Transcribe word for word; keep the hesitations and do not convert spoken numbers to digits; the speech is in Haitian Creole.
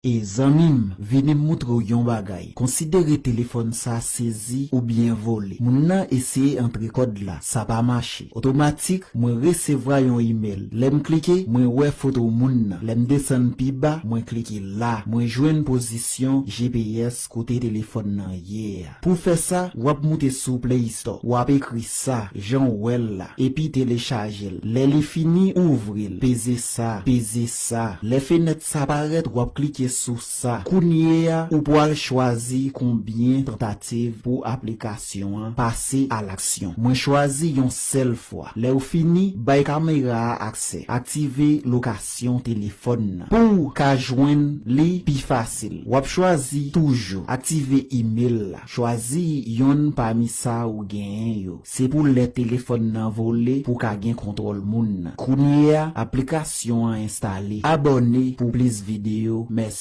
E zanmi m, vini m moutre w yon bagay. Konsidere telefòn sa sezi oubyen vòlè. Moun nan eseye antre kòd la, sa pa mache. Otomatik, mwen resevwa yon imèl. Lè m klike, mwen wè foto moun nan. Lè m desann pi ba, mwen klike la. Mwen jwenn pozisyon G P S kote telefòn nan ye a. Pou fè sa, w ap moute sou Play Store. W ap ekri sa, jan w wè l la, epi telechaje l. Lè li fini, ouvri l. Peze sa, peze sa. Lè fenèt sa parèt, w ap klike sou sa. Kounye a, ou pwal chwazi konbyen tantativ pou aplikasyon an pase a laksyon. Mwen chwazi yon sèl fwa. Lè w fini, bay kamera a aksè. Aktive lokasyon telefòn nan. Pou w ka jwenn li pi fasil, w ap chwazi toujou. Aktive imèl la. Chwazi yonn pami sa ou genyen yo. Se pou lè telefòn nan vole pou w ka gen kontwòl moun nan. Kounye a, aplikasyon an enstale. Abòne pou plis videyo. Mèsi.